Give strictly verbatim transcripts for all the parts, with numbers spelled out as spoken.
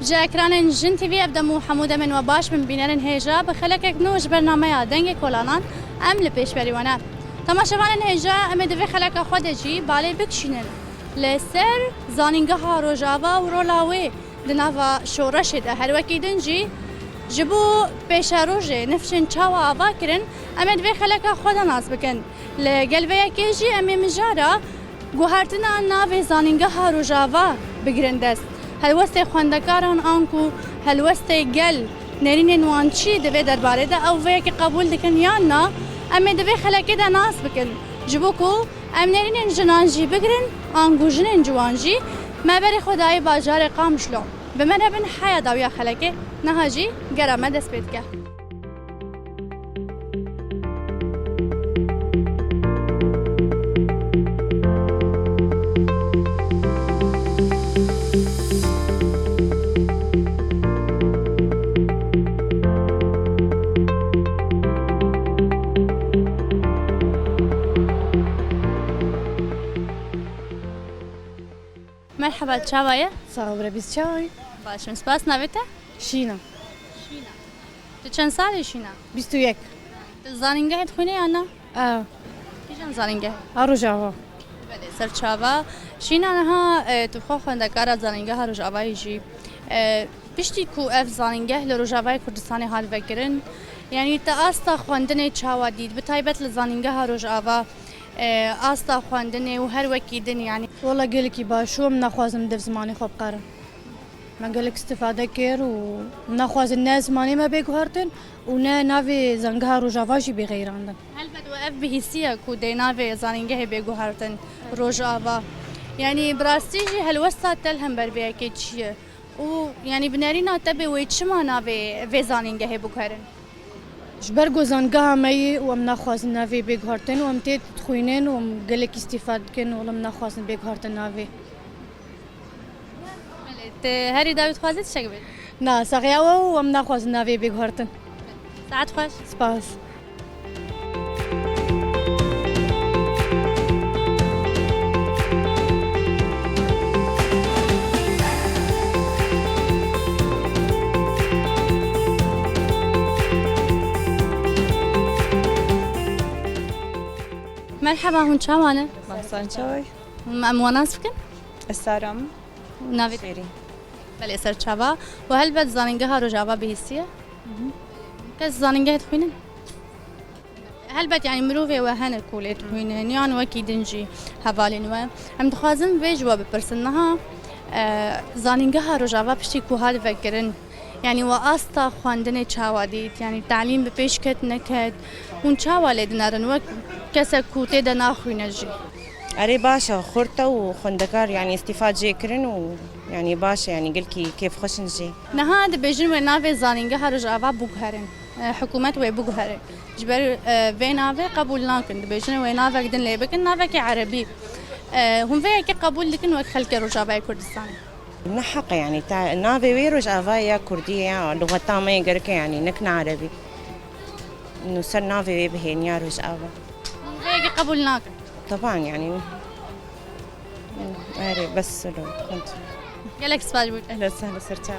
Ji ekranên Jin T V ev dem û hemû demên we baş bin bînerên hêja, bi xelekek nû ji bernameya Dengê Kolanan em li pêşberî we ne. Temaşevanên hêja, em ê di vê xeleka xwe de jî balê bikişînin li ser zanîngeha Rojava û rola wê di nava şoreşê de. Her wekî din jî ji bo pêşerojê nifşên çawa ava kirin, em ê di vê xeleka xwe de nas bikin. Li gel vê yekê jî em ê mijara guhertina navê zanîngeha Rojava bigirin dest. Helwestê xwendekaran anku helwestê gel, nêrînên wan çi di vê derbarê de, ew vê yekê qebûl dikin yan na, em ê di vê xelekê de nas bikin. Ji bo ku em nêrînên jinan jî bigirin, anku jinên ciwan jî, me berê xwe dayê bajarê Qamişlo. Bi me re bin heya dawiya xelekê, niha jî gera me dest pê dike. Merhaba, çawa ye? Sağ ol, bire, biz çawa ye? Baş im, spas. Navê te? Şîna. Şîna. Tu çend salî, Şîna? Bîst û yek. Tu zanîngehê dixwînî yan na? Ew. Kîjan zanîngeh? A Rojava. Belê, ser çava. Şîna, niha, e, tu xwe xwendekara zanîngeha Rojavayê jî. E, piştî ku ev zanîngeh li Rojavayê Kurdistanê hat vekirin, yanî te asta xwendinê çawa dît, bi taybet li zanîngeha Rojava, e, asta xwendinê û her wekî din, yanî? Wela gelekî baş û em naxwazin dev zimanê xwe bikarin. Me gelek îstîfade kir û naxwazin ne zimanê me bê guhertin û ne navê zangeha Rojava jî bê xeyrandin. Helbet we ev bihîstiye ku dê navê zanîngehê bê guhertin Rojava. Yanî bi rastî jî helwesta te li hember vê yekê çi ye? Û yanî bi nerîna te bê wê çima navê vê zanîngehê biguherin? Ji ber ku zangeha me ye û em naxwazin navê bê guhertin û em tê dixwînin û em gelek îstîfade dikin û em naxwazin bê guhertin navê. Belê, tu herî dawî dixwazî tiştek bê? Na, saxiya we û em naxwazin navê bê guhertin. Saet xweş. Spas. Merhaba, hûn çawa ne? Basan çawa ye? Em wan nas bikin? Ez Sara me. Navê te? Şêrîn. Belê, ser çava. Û helbet zanîngeha Rojava bihîstiye. Kes zanîngeh dixwînin? Helbet, yanî mirovê we hene ku lê dixwînin, yan wekî din jî hevalên we. Em dixwazin vê ji we bipirsin. Niha, e, zanîngeha Rojava piştî ku hat vekirin, yanî we asta xwendinê çawa dît? Yanî talîm bi pêş ket neket? Hûn çawa lê dinerin wek kesek ku tê de naxwîne jî? Erê, baş e, xurt e û xwendekar, yanî, îstîfa jê kirin û, yanî, baş e, yanî, gelkî kêfxweş in jê. Niha dibêjin wê navê zanîngeha Rojava biguherin. E, hikûmet wê biguhere. Ji ber, e, vê navê qebûl nakin. Dibêjin wê navek din lê bikin, navekî erebî. E, hûn vê yekê qebûl dikin wek xelkê Rojavayê Kurdistanê? Ne heq e, yanî, ta-, navê wê Rojava ya Kurdî ye, ya luxeta me ye, gerek e, yanî, nekine erebî. Nûser navê wê bihêniya Rojava. Vê yekê qebûl nakin. Teban, yanî. Erê, bes lo. Gelek spas bû. Ehlen sehlen, ser çav.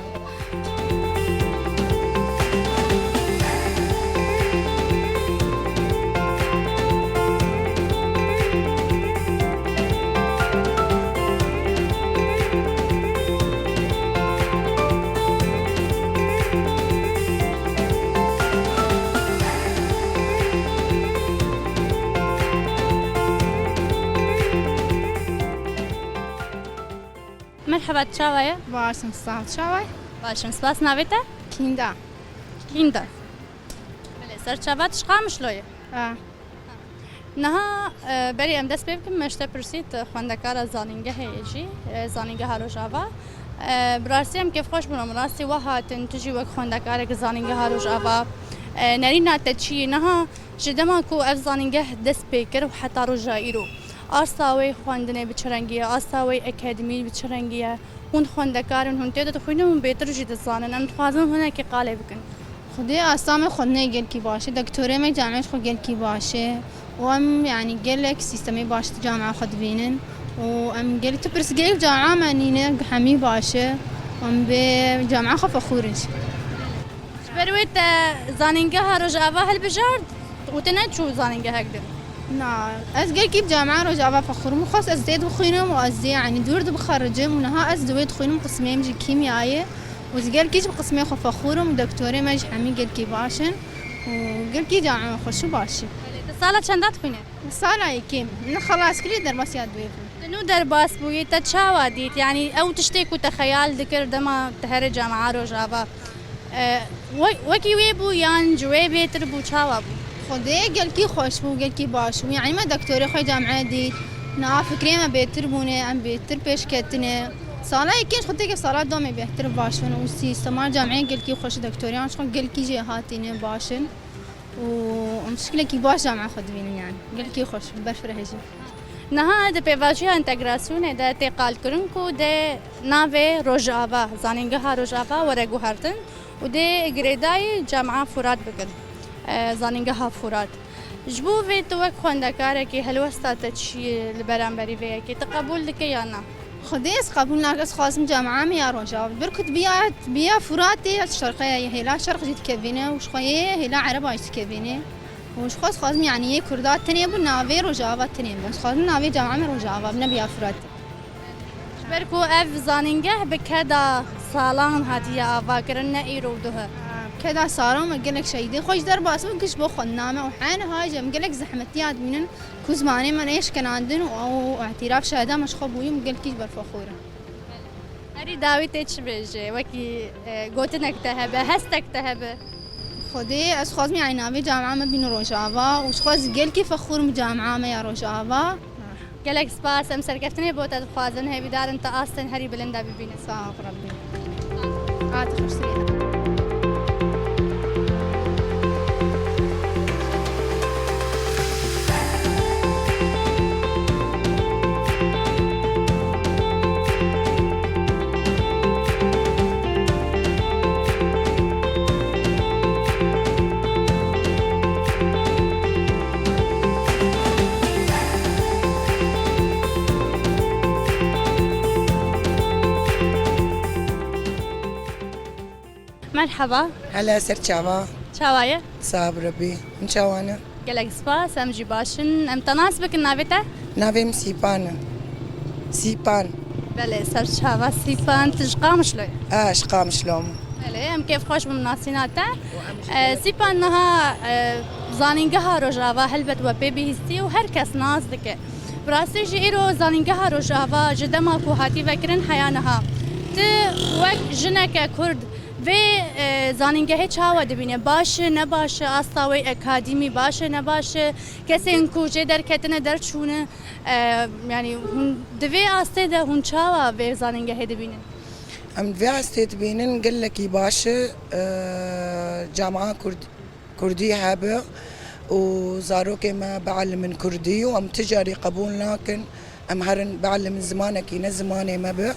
Merheba, tu çawa ye? Baş im, sağ ol. Çawa ye? Baş im, spas. Navê te? Kînda. Kînda. Belê, ser çava, tu ji Qamişlo yî? Ha. Niha, e, berî em dest pê bikin, me ji te pirsî, tu xwendekara zanîngehê yê jî, e, zanîngeha Rojava. E, bi rastî em kêfxweş bûn, em rastî we hatin, tu jî wek xwendekarek zanîngeha Rojava. E, nerîna te çi yî niha? Ji dema ku ev zanîngeh dest pê kir û heta roja îro, asta wê xwendinê bi çi rengî ye, asta wê akademî bi çi rengî ye? Hûn xwendekar in, hûn tê de dixwînin, hûn bêtir jî dizanin. Em dixwazin hinekî qalê bikin. Xwedê asta me xwendinê gelkî baş e, doktorê me camiyê xwe gelkî baş e û em, yanî, gelek sîstemê baş di camiya xwe dibînin û em gelek, tu pirs gelek camiya me nîne hemî baş e û Em bi camiya xwe fexûr in. Ji ber wê te zanîngeha Rojava hilbijart û tu neçû zanîngehek din? Na, ez gelkî bi camiya Rojava fexûr im. Xwest ez dê dixwînim û ez dê, yanî dûr dibixericim û niha ez di wê dixwînim, qismê min jî kîmya ye. Û ez gelkî jî bi qismê xwe fexûr im û doktorê me jî hemî gelkî baş in û gelkî camiya xweş û baş e. Belê, tu sala çenda dixwîne? Sala yekê. Min xelas kiriye, derbasiya duê bû. Tu nû derbas bûyî, te çawa dît? Yanî ew tiştê ku te xeyal dikir dema te here camiya Rojava, e, we-, wekî wê bû yan ji wê bêtir bû, çawa bû? Xwedê gelkî xweş bû, gelkî baş bû. Yanî me doktorê xwe camiyê dît. Niha fikrê me bêtir bûne, em bêtir pêş ketine. Sala yekê ji xwe têke sala domê bêhtir baş bûne û sîstema camiyê gelkî xweş, doktoriyan ji xwe gelkî jêhatî ne, baş in. û em şikilekî baş camiya xwe dibînin, yani gelkî xweş, berfireh jî. Niha di pêvajoya entegrasyonê de tê qalkirin ku dê navê Rojava, zanîngeha Rojava were guhertin û dê girêdayî camiya Furat bikin, e, zanîngeha Furat. Ji bo vê tu wek xwendekarekî helwesta te çi ye li beramberî vê yekê? Tu qebûl dike yan na? Xwedê ez qebûl nakim, ez xwazim camiya me ya Rojava. Bir ku dibiya, dibiya Furatê ya şerqê ya hêla şerq jî dikevîne û ji xwe yê hêla Ereba jî dikevîne. Û ji xwe ez xwazim, yanî yê Kurda tenê bû, navê Rojava tenê bû. Ez xwazim navê camiya me Rojava bi, nebiya Furatê. Ji ber ku ev zanîngeh bi keda salan hatiye avakirin, ne îro û duhe. Keda salan me gelek şehîdê xwe jî derbas bûn, giş bo xwendina me û heniha jî em gelek zehmetiya dibînin. Ku zimanê me neyêşkenandin û ew îtîraf şehida me ji xwe bûyî, min gelkî ji ber xwe xwar e. Herî dawî tê çi bêjê? Wekî, e, gotinek te hebe, hestek te hebe? Xwedê ez xwazim, yanî navê camiya me bîne Rojava û ji xwe ez gelkî fexûr im bi camiya me ya Rojava. Gelek spas, em serkeftinê bo te dixwazin, hêvîdar in te astên herî bilind de bibînin. Sağ ol Rabbi. Hadi xweştirî. Merhaba. Hela ser çava. Çawa ye? Sağ ol Rebî. Hûn çawa ne? Gelek spas, em jî baş in. Em te nas bikin, navê te? Navê min Sîpan e. Sîpan. Belê, ser çava Sîpan, tu ji Qamişlo yî? A, ji Qamişlo me. Belê, em kêfxweş bûn nasîna te. E, Sîpan, niha, e, zanîngeha Rojava helbet we pê bihîstî û her kes nas dike. Bi rastî jî îro zanîngeha Rojava ji dema ku hatî vekirin heya niha. Tu wek jineke Kurd vê, e, zanîngehê çawa dibîne? Baş e, ne baş e? Asta wê ekadîmî baş e, ne baş e? Kesên ku jê derketine, derçûne, e, yanî hûn di vê astê de hûn çawa vê zanîngehê dibînin? Em di vê astê dibînin gelekî baş e, e, camiya Kurd. Kurdî hebe û zarokê me bielimin Kurdî û em ti carî qebûl nakin em herin bielimin zimanekî ne zimanê me be.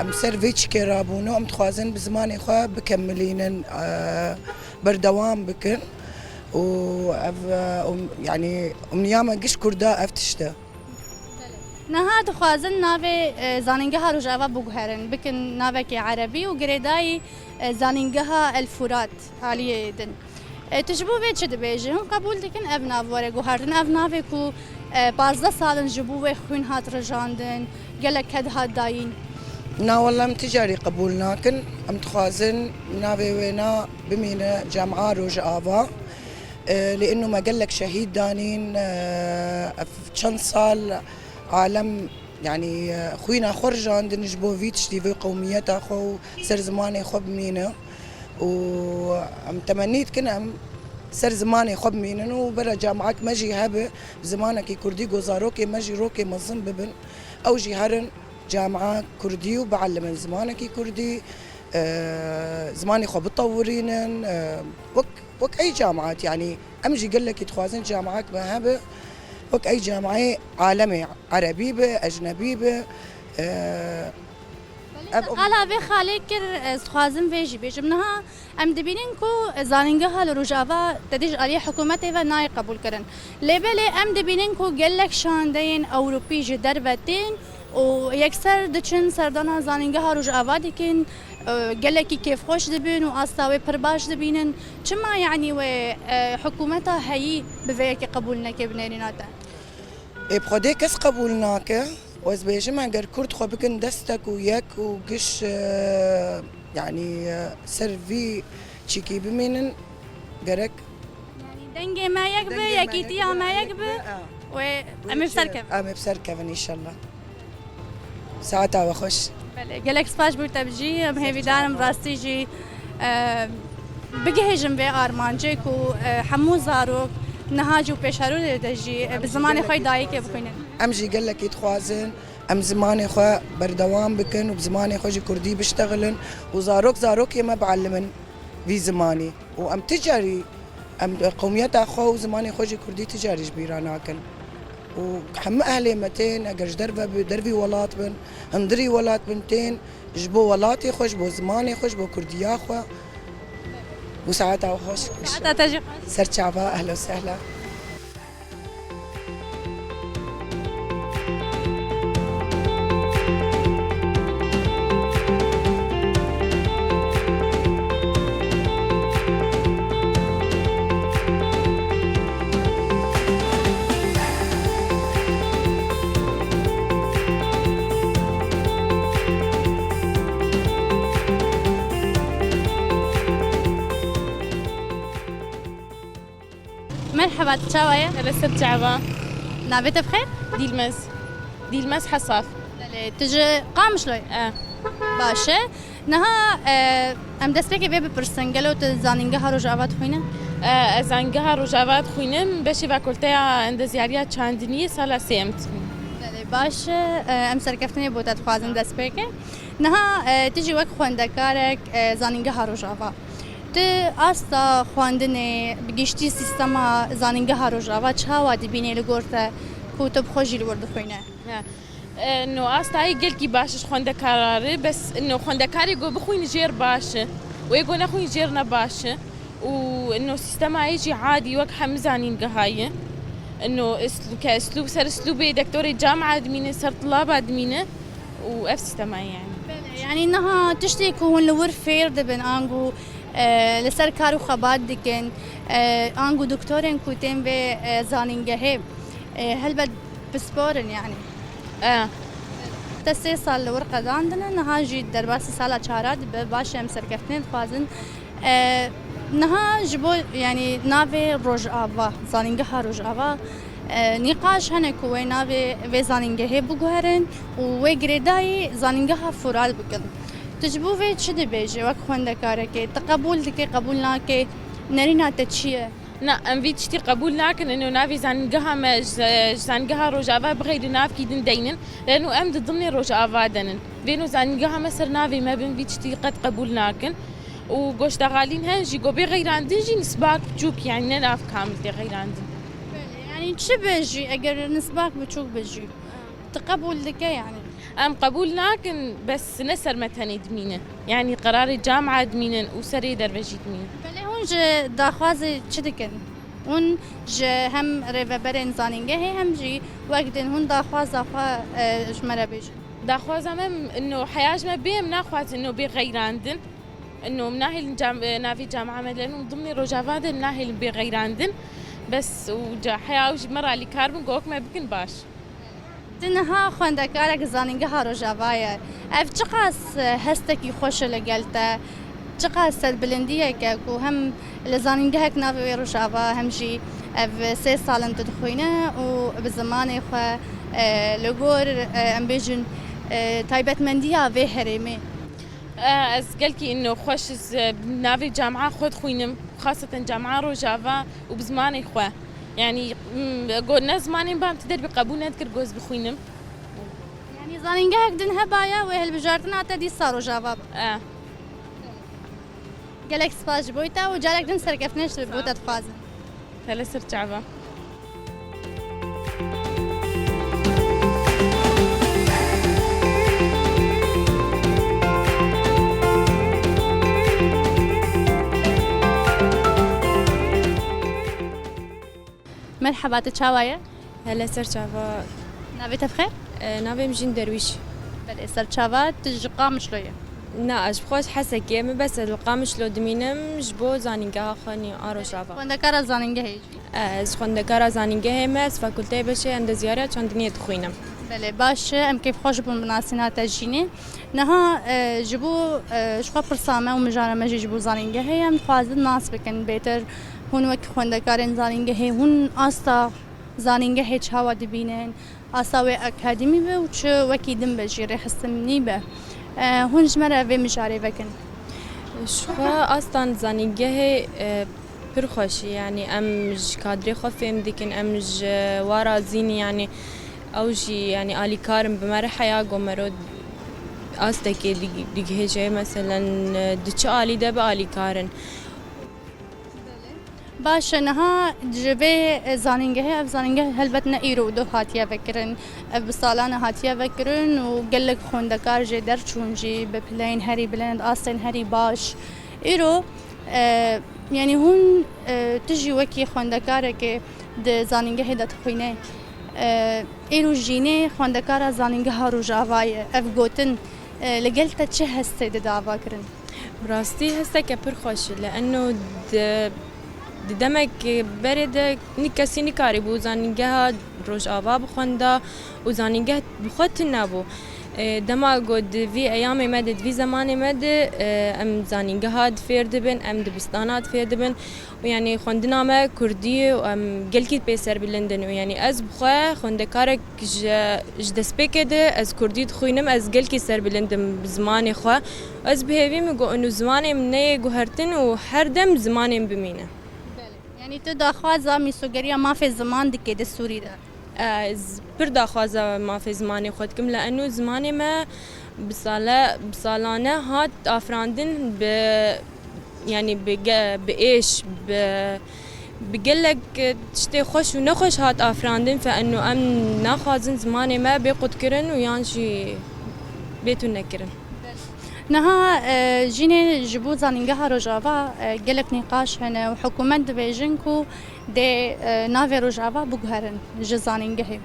Em ser vê çikê rabûne û em dixwazin bi zimanê xwe bikemilînin, berdewam bikin û ev, um, yanî umniya me giş Kurda ev tişt e. Niha dixwazin navê, e, zanîngeha Rojava biguherin, bikin navekî erebî û girêdayî, e, zanîngeha El Furat aliyê din. E, tu ji bo vê çi dibêjî? Hûn qebûl dikin ev nav were guhertin? Ev navê ku, e, pazdeh sal in ji bo wê xwîn hat rijandin, gelek ked hat dayîn. Na, wela em ti carî qebûl nakin. Em dixwazin navê wêna bimîne Camiya Rojava. E, lê ino me gelek şehîd danîn, e, ev çend sal alem, yanî, e, xwîna xwe rijandin ji bo vî tiştî, vê qewmiyeta xwe û ser zimanê xwe bimîne. Û em temennî dikin em ser zimanê xwe bimînin û bera camiyek me jî hebe, zimanekî kurdî, ku zarokê me jî rokê mezin bibin, ew jî herin camiya kurdî û bielimin zimanekî kurdî, e, zimanê xwe bitewirînin, e, wek, wek ey camiet, yanî em jî gelekî dixwazin camiyek me hebe, wek ey camiyê alemê erebî be, ecnebî be, e, Belê, ev te qala vê xalê kir, ez dixwazim vê jî bêjim. Niha em dibînin ku zanîngeha li Rojava tedî ji aliyê hikûmetê ve nayê qebûlkirin. Lê belê em dibînin ku gelek şandeyên Ewropî ji derve tên û yekser diçin serdana zanîngeha Rojava dikin, e, gelekî kêfxweş dibin û asta wê pir baş dibînin. Çima, yanî, wê, e, hikûmeta heyî bi vê yekê qebûl neke bi nêrîna te? Ê, bi xwedê kes qebûl nake. Û ez bêjim, eger Kurd xwe bikin destek û yek û giş, e, yanî, e, ser vî çîkî bimînin, gerek Yanî dengê me yek be, dengê me yek yekîtiya be, me yek yek be, be, a. Wê em ê bi ser kevin. Em ê bi ser kevin înşallah. Saeta we xweş. Belê, gelek spas bo te bijî. Em hêvîdar im rastî jî, e, bigihêjin vê armancê ku, e, hemû zarok niha jî û pêşerûdê de jî, e, bi zimanê xwe yê dayikê bixwînin. Em jî gelekî dixwazin em zimanê xwe berdewam bikin û bi zimanê xwe jî kurdî biştexilin û zarok zarokê me bielimin vî zimanî. Û em ti carî, em qewmiyeta xwe û zimanê xwe jî kurdî ti carî ji bîra nakin. Û hemû ehlê me tên, eger ji derve bi-, dervî welat bin, hundirî welat bin tên, ji bo welatê xwe, ji bo zimanê xwe, ji bo kurdiya xwe. Û saeta we xweş. Saeta te jî xweş. Ser çava, ehla û sehla. Merheba, tu çawa ye? Hele ser çava. Navê te bi xêr? Dîlmez. Dîlmez Hesaf. Belê, tu ji Qamişlo yî? E. Baş e. Niha, e, em destpêkê vê bipirsin, gelo tu zanîngeha Rojava dixwîne? E, ez zanîngeha Rojava dixwînim, beşê fakulteya endezyariya çandiniyê sala sêyem dixwînim. Belê, baş e, e, em serkeftinê bo te dixwazin destpêkê. Niha, e, tu jî wek xwendekarek, e, zanîngeha Rojava. Tu asta xwendinê, bi giştî sîstema zanîngeha Rojava çawa dibînî li gor te ku tu bi xwe jî li wir dixwîne? He. E, no asta yê gelkî baş e ji xwendekara re, bes no xwendekarê ku bixwîne jêr baş e. Wê ku nexwîne jêr ne baş e. Û no sîstema yê jî adî wek hemû zanîngeha ye. No isl-, ke islûb ser islûbê dektorê camia dimîne, ser tilaba dimîne. Û ev sîstema ye yani. Belê, yanî niha tiştê ku hûn li wir fêr dibin, ango, e, li ser kar û xebat dikin, e, ango doktorên ku tên vê, e, zanîngehê, e, helbet pispor in yani. E. Te sê sal li wir qedandine, niha jî derbasî sala çara dibe, baş e em serkeftinê dixwazin. E, niha ji bo, yanî, navê Rojava, zanîngeha Rojava, e, nîqaş hene ku wê navê vê zanîngehê biguherin û wê girêdayî zanîngeha Fural bikin. Tu ji bo vê çi dibêjî wek xwendekarekê? Tu qebûl dikî, qebûl nakî? Nerîna te çi ye? Na, em vî tiştî qebûl nakin. Ino navê zanîngeha me ji, ji zanîngeha Rojava bi xeyrî navkî din deynin. Leno em di dimnê Rojava de nin. Vêno zanîngeha me ser navê me bin, vî tiştî qet qebûl nakin. Û goşdaxalîn hen jî ku bê xeyrandin jî nisbak biçûk, yanî ne nav kamil tê xeyrandin. Belê, yanî çi be jî, eger nisbak biçûk be jî, tu qebûl dike yanî? Em qebûl nakin, bes ne ser me tenê dimîne. Yanî qerarê camia dimînin û serê derve jî dimînin. Belê hûn ji daxwazê çi dikin? Hûn ji hem rêveberên zanîngehê hem jî wek din hûn daxwaza xwe, e, ji me re bêjin. Daxwaza me, ino heya ji me bê, em naxwazin ino bê xeyrandin. Ino em nahêlin cam-, e, navê camia me, leno em dimnê Rojava de em nahêlin bê xeyrandin. Bes û ca heya ew ji me re alîkar bin, ku wek me bikin baş. Tu niha xwendekarek zanîngeha Rojava ye. Ev çiqas hestekî xweş e li gel te? Çiqas serbilindiyek e ku hem li zanîngehek navê wê Rojava hem jî ev sê sal in tu dixwîne û bi zimanê xwe, e, li gor, e, em bêjin, e, taybetmendiya vê herêmê? E, ez gelkî ino xweş iz, e, navê camia xwe dixwînim, xaseten camia Rojava û bi zimanê xwe. Yanî, m, got ne zimanên bam ti derbî qebûl nedikin, got ez bixwînim. Yanî zanîngehek din hebaye wê hilbijartina te dîsa Rojava be. E. Gelek spas ji bo te û carek din serkeftinê ji bo te dixwazin. Hele ser çava. Merheba, tu çawa ye? Hele ser çava. Navê te bi xêr? E, navê min Jîn Derwîş. Belê, serçava, tu ji Qamişlo ye? Na, ez ji xwe ji Hesekê, min bes ez li Qamişlo dimînim, ji bo zanîngeha xwe nî a Rojava. Xwendekara zanîngehê jî? E, ez xwendekara zanîngehê me, ez fakulteyê beşê endezyariya çandiniyê dixwînim. Belê, baş e, em kêfxweş bûn bi nasîna te Jînê. Niha, e, ji bo, e, ji xwe pirsa me û mijara me jî ji bo zanîngehê ye, em dixwazin nas bikin bêtir. Hûn wek xwendekarên zanîngehê, hûn asta zanîngehê çawa dibînin? Asta wê akademî be û çi wekî din be jî rêxistinî be. E, hûn ji me re vê mijarê vekin. Ji xwe asta zanîngehê, e, pir xweş e, yanî em ji kadrê xwe fêm dikin, em ji wa razî ne, yanî ew jî, yanî alîkar in, bi me re heya ku mero astekê dig-, digihêje, meselen, di çi alî de be alîkar in. Baş e, niha ji vê zanîngehê, ev zanîngeh helbet ne îro û doh hatiye vekirin. Ev bi salan e hatiye vekirin û gelek xwendekar jê derçûn jî bi pileyên herî bilind, astên herî baş. Îro, e, yanî hûn, e, tu jî wekî xwendekarekê di zanîngehê de dixwîne. E, îro Jînê xwendekara zanîngeha Rojava ye. Ev gotin, e, li gel te çi hestê dide avakirin? Bi rastî hesteke pir xweş e, li eno di, di demek berê de ni-, kesî nikarîbû zanîngeha Rojava bixwenda û zanîngeh bi xwe tune bû. E, dema ku di vî eyamê me de, di vî zemanê me de, e, em zanîngeha di fêr dibin, em dibistana di fêr dibin û yanî xwendina me kurdî ye û em gelkî pê serbilind in û yanî ez bi xwe xwendekarek ji, ji destpêkê de ez kurdî dixwînim, ez gelkî serbilind im bi zimanê xwe. Ez bi hêvî min got, û zimanê min neyê guhertin û her dem zimanê min bimîne. Belê. Yanî tu daxwaza mîsogeriya mafê ziman dikê di Sûrî de? Ez pir daxwaza mafê zimanê xwe dikim, li eno zimanê me bi sale, bi salane hat afirandin bi, yanî bi ge-, bi êş, bi, bi gelek tiştê xweş û nexweş hat afirandin, fe eno em naxwazin zimanê me bê qutkirin û yan jî bê tunekirin. Niha, e, Jînê ji bo zanîngeha Rojava, e, gelek nîqaş hene û hikûmet dibêjin ku dê, e, navê Rojava biguherin ji zanîngehê.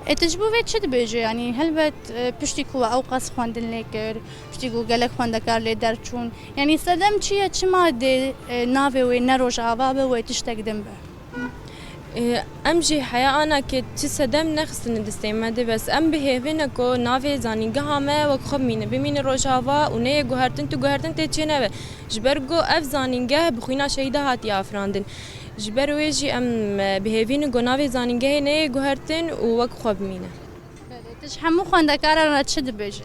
E, tu ji bo vê çi dibêjî? Yanî helbet, e, piştî ku we ew qas xwendin lê kir, piştî ku gelek xwendekar lê derçûn. Yanî sedem çi ye, çima dê, e, navê wê ne Rojava be, wê tiştek din be? Ê, em jî heya ana ke çi sedem nexistine destê me de, bes em bi hêvî ne ku navê zanîngeha me wek xwe bimîne, bimîne Rojava û neyê guhertin, tu guhertin tê çê nebe. Ji ber ku ev zanîngeh bi xwîna şehîda hatiye afirandin. Ji ber wê jî em, e, bi hêvî ne ku navê zanîngehê neyê guhertin û wek xwe bimîne. Belê, tu ji hemû xwendekaran re çi dibêjî?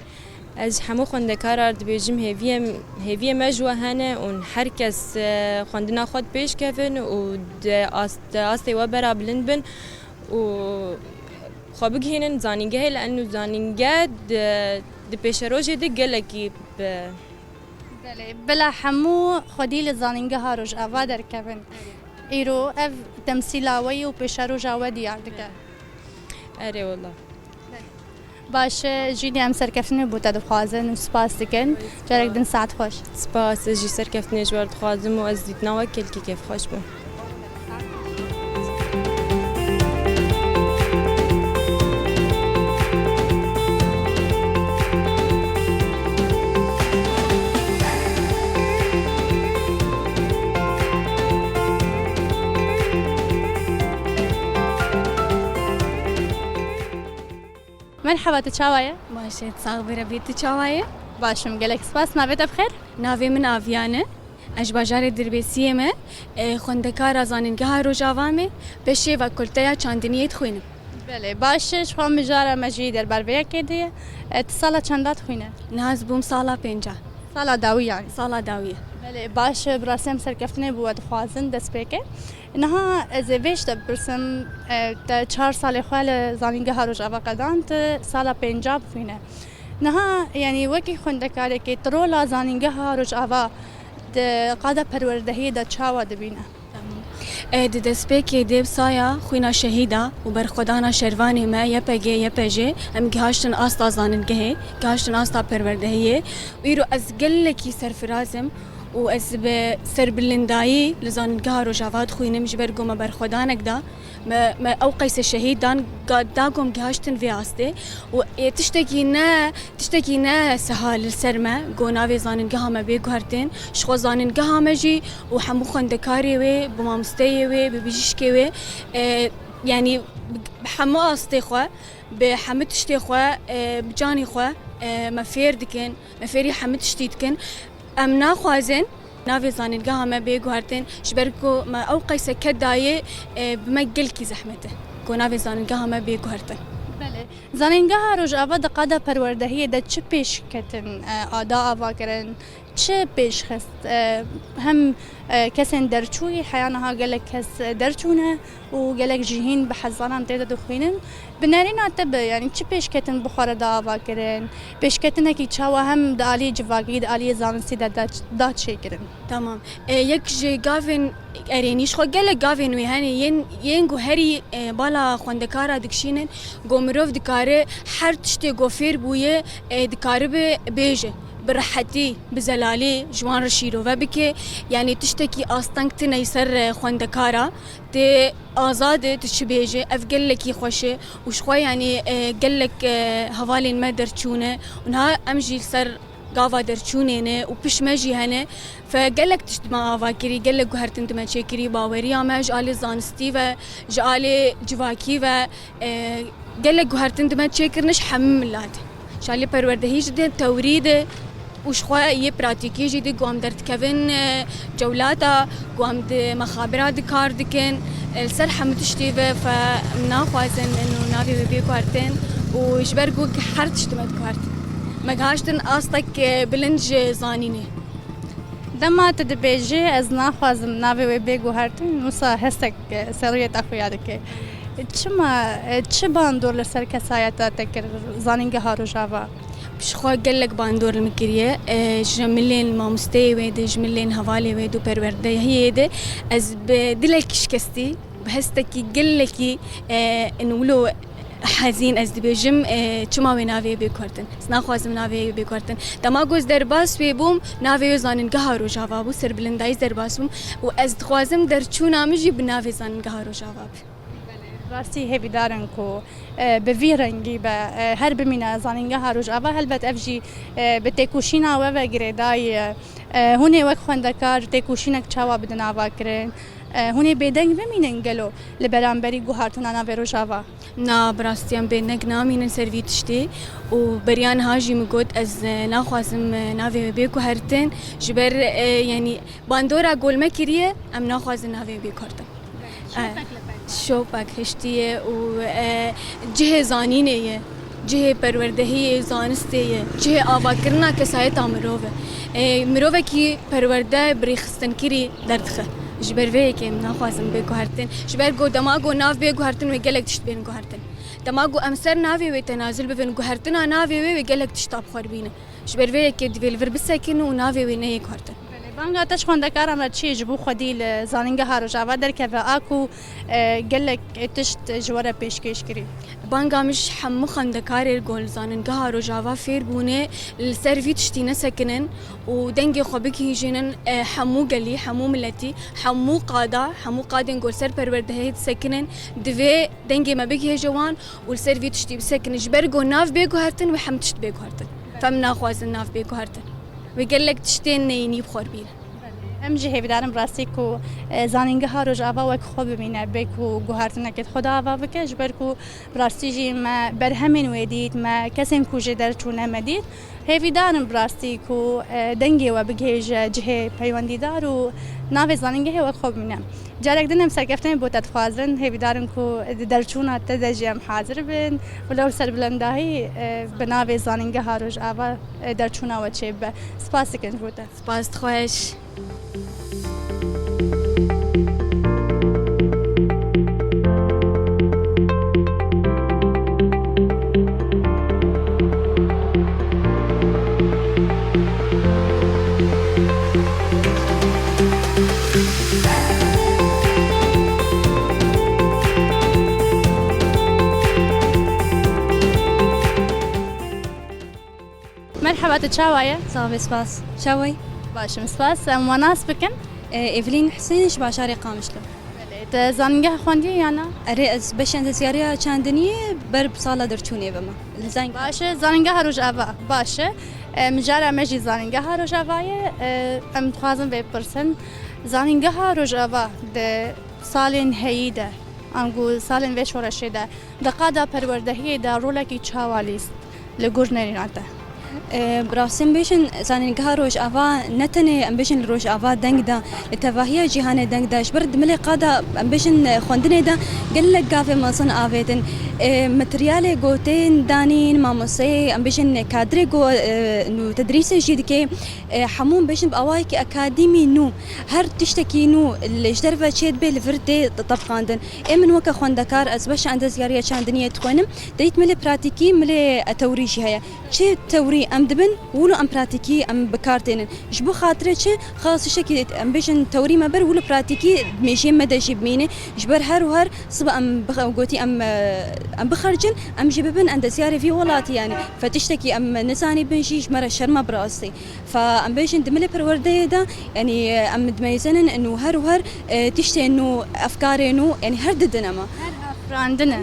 Ez ji hemû xwendekaran re dibêjim, hêviyê, hêviyê me ji we hene û her kes, e, xwendina xwe di pêş kevin û di ast-, di astê we bera bilind bin û xwe bigihînin zanîngehê, li eno zanîngeh di, di pêşerojê de gelekî bi Belê, bila hemû xwedî li zanîngeha Rojava derkevin. Îro ev temsîla we yî û pêşeroja we diyar dike. Erê wela. Baş e, Jînê, em serkeftinê bo te dixwazin û spas dikin. Carek din saet xweş. Spas, ez jî serkeftinê ji we re dixwazim û ez dîtina we gelkî kêfxweş bûm. Merhaba, tu çawa ye? Baş e, sax bî, Rebî, tu çawa ye? Baş im, gelek spas. Navê te bi xêr? Navê min Aviyan e. Ez ji bajarê Dirbêsiyê me. E, xwendekara zanîngeha Rojava me. Beşê fakulteya çandiniyê dixwînim. Belê, baş e. Ji xwe mijara me jî derbarveyekê de ye. E, tu sala çenda dixwîne? Niha ez bûm sala pênca. Sala dawî yanî? Sala dawî ye. Belê, baş e. Bi rastî em serkeftinê bo we dixwazin destpêkê. Niha ez ê vê ji te bipirsim, e, te çar salê xwe li Zanîngeha Rojava qedand, tu sala pênca bixwîne. Niha, yanî wekî xwendekarekê, tu rola Zanîngeha Rojava di qada perwerdehiyê de çawa dibîne? E, di destpêkê dê bi saya xwîna şehîda û berxwedana şervanê me, Y P G, Y P J, em gihaştin asta zanîngehê, gihaştin asta perwerdehiyê. Îro ez gelekî serfiraz im û ez bi serbilindayî li Zanîngeha Rojava dixwînim, ji ber ku me berxwedanek da, me, me ew qeyse şehîd dan, ga-, da ku em gihaştin vê astê. Û ê tiştekî ne, tiştekî ne sehal li ser me, ku navê zanîngeha me bê guhertin, ji xwe zanîngeha me jî û hemû xwendekarê wê, bi mamosteyê wê, bi bijîşkê wê, e, yanî bi hemû astê xwe, bi hemû tiştê xwe, e, bi canê xwe, e, me fêr dikin, me fêrî hemû tiştî dikin. Em naxwazin navê zanîngeha me bê guhertin, ji ber ku me ew qeyse ked dayê, e, bi me gelkî zehmet e ku navê zanîngeha me bê guhertin. Belê. Zanîngeha Rojava di qada perwerdehiyê de çi pêşketin, e, a da ava kirin, çi pêşxist, e, hem, e, kesên derçûyî, heya niha gelek kes, e, derçûne û gelek jî hîn bi hezaran tê de dixwînin. Bi nerîna te be, yanî çi pêşketin bi xwe re da ava kirin? Pêşketinekî çawa hem di aliyê civakî, di aliyê zanistî de da, da çêkirin? Tamam. E, yek ji gavên erênî, ji xwe gelek gavên wê hene, yên, yên ku herî, e, bala xwendekara dikişînin, ku mirov dikare her tiştê ku fêr bûye, e, dikaribe bêje, bi rehetî, bi zelalî ji wan re şîrove bike. Yanî tiştekî asteng tine ser, e, xwendekara, tê azad e, tu çi bêje, ev gelekî xweş e û ji xwe, yanî, e, gelek, e, hevalên me derçûne û niha em jî li ser gava derçûnê ne û pişt me jî hene. Fe gelek tişt me ava kirî, gelek guhertin di me çêkirî, baweriya me ji alê zanistî ve, ji alê civakî ve, e, gelek guhertin di me çêkirin ji hemû milat. Ji alê perwerdehî jî di tewrî de û ji xwe yê pratîkî jî di ku em derdikevin, e, cewlata, ku em di mexabira di kar dikin. E, li ser hemû tiştî ve fe em naxwazin û navê wê bê guhertin û ji ber ku her tişt me diguhert. Me gihaştin astek, e, bilind ji zanînê. Dema tu dibêjî, ez naxwazim navê wê bê guhertin, wisa hestek, e, serûyê te xuya dike. Çima, e, çi bandor li ser kesayeta te kir Zanîngeha Rojava? Ji xwe gelek bandor li min kiriye. E, ji milên mamosteyê wê de, ji milên hevalê wê de û perwerdehiyê de ez bi dilekî şikestî, bi hestekî gelekî, e, in wilo hezîn ez dibêjim, e, çima wê navê bê guhertin? Ez naxwazim navê bê guhertin. Dema ku ez derbas wê bûm, navê wê Zanîngeha Rojava bû, serbilindayî ez derbas bûm û ez dixwazim derçûna min jî bi navê Zanîngeha Rojava be. Rastî hêvîdar in ku, e, bi vî rengî be, e, her bimîne Zanîngeha Rojava. Helbet ev jî, e, bi têkoşîna we ve girêdayî ye. E, hûn ê wek xwendekar têkoşînek çawa bidin ava kirin? E, hûn ê bêdeng bimînin gelo li beramberî guhartina navê Rojava? Na, bi rastî em bêdeng namînin ser vî tiştî û beriya niha jî min got, ez, e, naxwazim, e, navê wê bê guhertin. Ji ber, e, yanî bandora ku li me kiriye, em naxwazin navê wê bê guhertin. Şopek li ber. Şopek hiştiye û, e, cihê zanînê ye, cihê perwerdehiyê, zanistê ye, cihê avakirina kesayeta mirov e. E, mirovekî perwerde bi rêxistinkirî derdixe. Ji ber vê yekê em naxwazin bê guhertin. Ji ber ku dema ku nav bê guhertin wê gelek tişt bên guhertin. Dema ku em ser navê wê tenazul bibin, guhertina navê wê wê gelek tişta bi xwe re bîne. Ji ber vê yekê divê li vir bisekin û navê wê neyê guhertin. Belê, banga te ji xwendekaran re çi ye ji bo xwedî li Zanîngeha Rojava derkeve a ku, e, gelek tişt ji we re pêşkêş kirî? Banga min ji hemû xwendekarê ku li Zanîngeha Rojava fêr bûne, li ser vî tiştî nesekinin û dengê xwe bigihîjînin, e, hemû gelî, hemû miletî, hemû qada, hemû qadên ku li ser perwerdehiyê disekinin, divê dengê me bigihêje wan û li ser vî tiştî bisekinin. Ji ber ku nav bê guhertin, wê hemû tişt bê guhertin. Fe em naxwazin nav bê guhertin. Wê gelek tiştên neyînî bi xwe re bînin. Em jî hêvîdarin bi rastî ku, e, Zanîngeha Rojava wek xwe bimîne, bê ku guhertinekê xwe de ava bike, ji ber ku bi rastî jî me berhemên wê dît, me kesên ku jê derçûne me dît. Hêvîdarin bi rastî ku, e, dengê we bigihêje cihê peywendîdar û navê zanîngehê wek xwe bimîne. Carek din em serkeftinê bo te dixwazin, hêvîdarin ku di derçûna te de jî em hazir bin. Wilo serbilendahî, e, bi navê Zanîngeha Rojava, e, derçûna we çêbibe. Spas dikin ji bo te. Spas dixweş. Merheba, tu çawa ye? Sax be, spas. Çawa yî? Baş im, spas. Em we nas bikin? E, Evelyn Husên ji bajarê Qamişlo. Belê. Te zanîngeha xwendiye ya na? Erê, ez beşa endezyariya çandiniyê ber bi sala derçûnê ve me. Li Zang- Baş e, zanîngeha Rojava. Baş e. E, mijara me jî zanîngeha Rojava ye. E, em dixwazin vê bipirsin. Zanîngeha Rojava di salên heyî de, ango salên vê şoreşê de, di qada perwerdehiyê de rolekî çawa lîst li gor nêrîna te? E, bi rastî em bêjin, zanîngeha Rojava ne tenê em bêjin li Rojava deng da, li tevahiya cîhanê deng da, ji ber di milê qada em bêjin xwendinê de gelek gavê mezin avêtin. E, materyalê gotên danîn, mamosteyê em bêjin kadrê go, e, nû tedrîsê jî dike, e, hemû em bêjin bi awayekî akadîmî nû, her tiştekî nû li ji derve çê dibe li vir tê tebqandin. Ê min weke xwendekar, ez beşa endezyariya çandiniyê dixwînim, dê yît milê pratîkî, milê tewrî jî heye. Çi tewrî em dibin, wilo em pratîkî em bi kar tênin. Ji bo xatirê çi, xalas tiştekî em bêjin tewrî me bir, wilo pratîkî mêjiyê me de jî bimîne. Ji ber her û her sibe em bix-, gotî em, e, em bixercin, em jî bibin endezyarê vî welatî, yanî fe tiştekî em nizanîbin jî ji me re şerm e bi rastî. Fe em bêjin di milê perwerdeyê de, yanî em dimeyzênin û her û her, e, tiştên nû, efkarên nû, yanî her didin ema. Her afirandin e.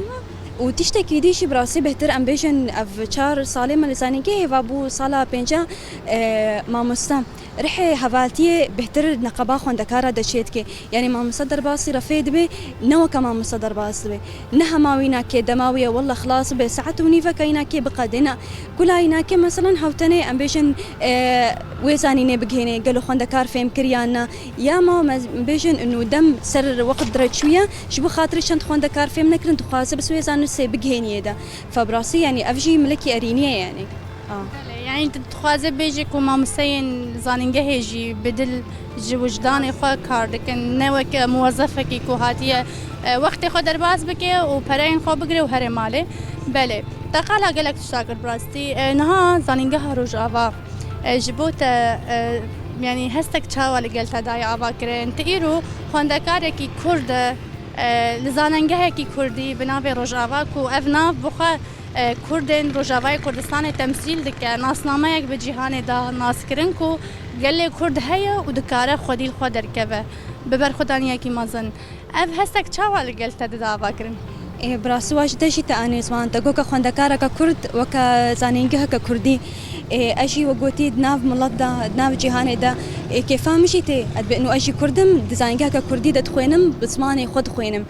Û tiştekî dî jî bi rastî bêhtir em bêjin ev çar salê me li zanîngehê va bû sala pênca, e, mamoste. Rihê hevaltiyê bêhtir neqeba xwendekara de çêdike. Yanî mamoste derbasî refê dibe, ne weke mamoste derbas dibe. Ne hema wî nake, dema wî ye, welle xilas bibe, saet û nîveke înakê biqedê, ne. Kula înakê, meselen, hewtenê, em bêjin, e, wê zanînê bigihênê, gelo xwendekar fêm kir yan na. Ya ma me bêjin, û dem ser wext dire çûye, ji bo xatirê çend xwendekar fêm nekirin, dixwaze bis wê zanîsê bigihêniyê de. Fe bi rastî, yanî, ev jî milekî erînî ye, yanî. A. Belê, yanî tu dixwaze bêjî ku mamosteyên zanîngehê jî bi dil ji wijdanê xwe kar dikin, ne weke muwezefekî ku hatiye, e, wextê xwe derbas bike û pereyên xwe bigire û here malê. Belê, te qala gelek tişta kir bi rastî. E, niha zanîngeha Rojava, e, ji bo te, e, yanî hestek çawa li gel te daye avakirin? Tu îro xwendekarekî Kurd e, e, li zanîngehekî Kurdî bi navê Rojava ku ev nav bi xwe e, Kurdên Rojavayê Kurdistanê temsîl dike, nasnameyek bi cîhanê da naskirin ku gelê Kurd heye û dikare xwedî li xwe derkeve bi berxwedaniyekî mezin. Ev hestek çawa li gel te dide avakirin? Ê, bi rastî wa ji te jî te anî ziman te. Goka xwendekareke Kurd weke zanîngeheke Kurdî. Ê, ez jî we gotî di nav milet de, di nav cîhanê de, ê, kêfa min jî tê. Ez bêno ez jî Kurd im, di zanîngeheke Kurdî de dixwênim, bi zimanê xwe dixwênim.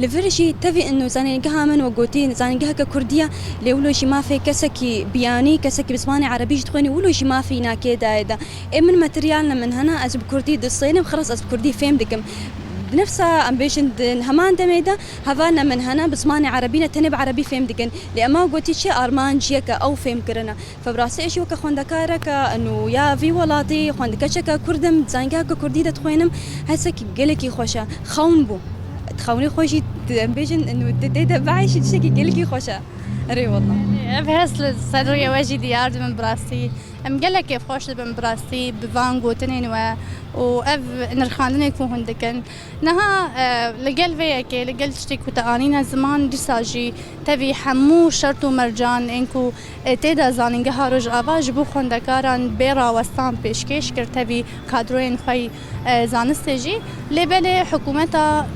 Li vir jî tevî ino zanîngeha min we gotî zanîngeheke kurdî ye, lê wilo jî mafê kesekî biyanî, kesekî bi zimanê erebî jî dixwînî, wilo jî mafê înakê daye de. Ê min materyal ne min hene, ez bi kurdî distênim, xilas ez bi kurdî fêm dikim. Nefsa em bêjin di heman demê de hevalne min hene, bi zimanê erebî ne tenê bi erebî fêm dikin. Lê ema gotî çi armanc yeke ew fêm kirine. Fe bi rastî ez jî weke xwendekareke nû ya vî welatî, xwendikeçeke Kurd im, di zanîngeheke Kurdî de dixwênim, hesek gelekî xweş e. Xewn bû. Di xewnê xwe jî, em bêjin, nû di dê de behê jî tiştekî gelekî xweş e. Erê wallah. Ev hes li ser rûyê we jî diyar dibin bi rastî. Em gelek kêfxweş dibin bi rastî bi van gotinên we û ev nirxandinê ku hûn dikin. Niha, e, li gel vê yekê, li gel tiştê ku te anîne ziman, dîsa jî tevî hemû şert û mercan ên ku, e, tê de zanîngeha Rojava ji bo xwendekaran bê rawestan pêşkêş kir, tevî kadroyên xwe yî, e, zanistê jî. Lê belê hikûmeta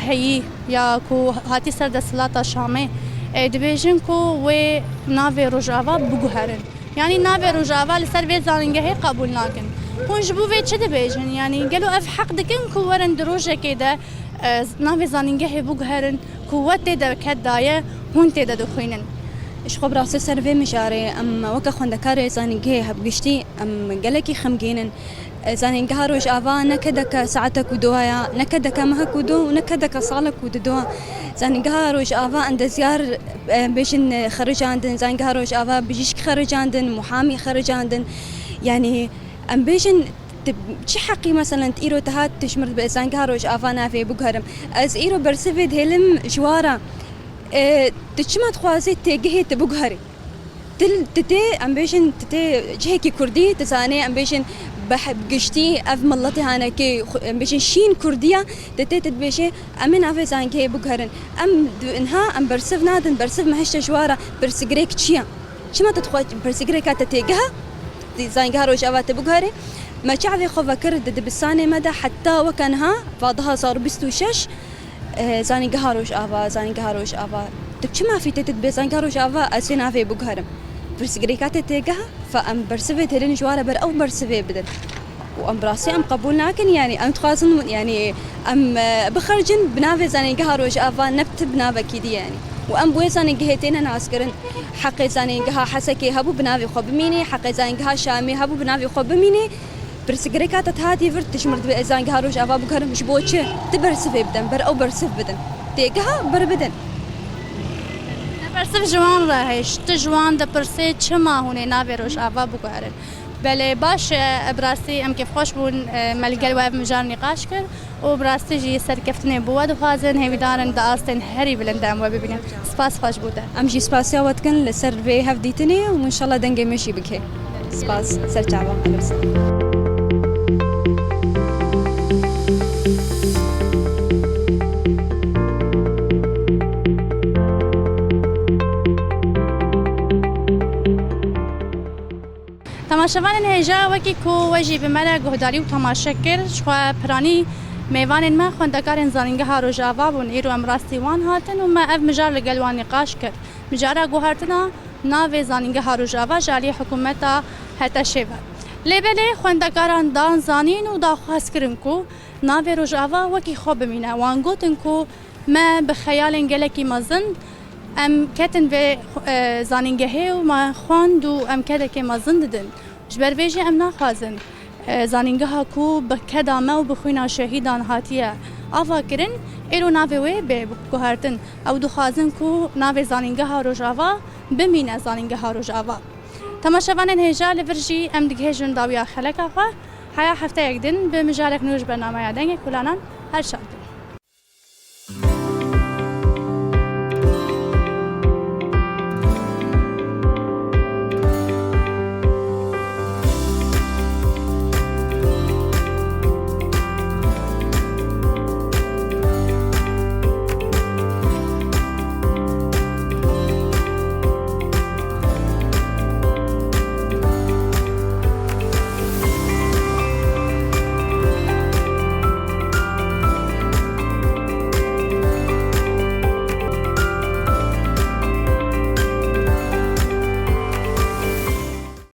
heyî ya ku hatî ser desthilata Şamê, e, dibêjin ku wê navê Rojava biguherin. Yanî navê Rojava li ser vê zanîngehê qebûl nakin. Hûn ji bo vê çi dibêjin? Yanî gelo ev heq dikin ku werin di rojekê de, e, navê zanîngehê biguherin ku we tê de ked daye, hûn tê de dixwînin? Ji xwe bi rastî ser vê mijarê em weke xwendekarê zanîngehê hebgiştî em gelekî xemgîn in. Zanîngeha Rojava ne kedeke saetek û duwaya, ne kedeke mehek û du û ne kedeke salek û didu. Zanîngeha Rojava endezyar, em bêjin, xericandin, zanîngeha Rojava bijîşk xericandin, muhamî xericandin. Yanî em bêjin, ti çi heqî, meselen, ti îro te hat, tu ji min re zanîngeha Rojava navê biguherim. Ez îro bersivê dihêlim ji wa re. E, tu çima dixwazî têgihê tu biguherî? Til, ti tê, em bêjin, ti tê cihekî kurdî, ti zanê, em bêjin, bi he-, bi giştî ev miletê hanekê, xu-, em bêjin, şîn kurdî ye, ti tê, ti dibêjê, em ê navê zanîngehê biguherin. Em di-, niha em bersiv nadin, bersiv me hişte ji wa re, pirsgirêk çi ye? Çima tu dixwe pirsgirêka te têgih e? Di zanîngeha Rojava te biguherê? Me çavê xwe vekir di dibistanê me de heta weke niha, va du hazar û bîst û şeş, e, Zanîngeha Rojava, Zanîngeha Rojava. Tu çi mafî tê tu dibê Zanîngeha Rojava, ez ê navê biguherim? Pirsgirêka te têgiha, fa em bersivê dihêlin ji wan re ber ew bersivê bidin. Û em bi rastî em qebûl nakin, yanî em dixwazin, yanî em, e, bixercin bi navê Zanîngeha Rojava, ne bi ti bi navekî dî yanî. Û em bi wê zanîngehê têne naskirin. Heqê zanîngeha Hesekê hebû bi navê xwe bimînê, heqê zanîngeha Şamê hebû bi navê xwe bimînê. Pirsgirêka te hatî vir, tu ji min re dibê ez Zanîngeha Rojava biguherim, ji bo çi? Tu bersivê bidin, ber ew bersiv bidin. Têgiha ber bidin. Te bersiv ji wan re hişt, tu ji wan dipirsê çima hûn ê navê Rojava biguherin? Belê, baş e, bi rastî em kêfxweş bûn, e, me li gel we ev mijar nîqaş kir û bi rastî jî serkeftinê bo we dixwazin, hêvîdar in di astên herî bilind de em we bibînin. Spas, xweş bû te. Em jî spasiya we dikin li ser vê hevdîtinê û înşallah dengê me jî bigihê. Spas, ser çavan, xelebsin. Temaşevanên hêja, wekî ku we jî bi me re guhdarî û temaşe kir, ji xwe piranî mêvanên me xwendekarên Zanîngeha Rojava bûn. Îro em rastî wan hatin û me ev mijar li gel wan nîqaş kir. Mijara guhertina navê Zanîngeha Rojava ji aliyê hikûmeta HTŞ'ê ve. Lê belê xwendekaran dan zanîn û daxwaz kirin ku navê Rojava wekî xwe bimîne. Wan gotin ku me bi xeyalên gelekî mezin em ketin vê, e, zanîngehê û me xwend û em kedekê mezin didin. Ji ber vê jî em naxwazin, e, zanîngeha ku bi keda me û bi xwîna şehîdan hatiye ava kirin, îro navê wê bê guhertin. Ew dixwazin ku navê Zanîngeha Rojava bimîne Zanîngeha Rojava. Temaşevanên hêja, li vir jî em digihêjin dawiya xeleka xwe. Heya hefteyek din bi mijarek nû ji bernameya Dengê Kolanan. Her şad.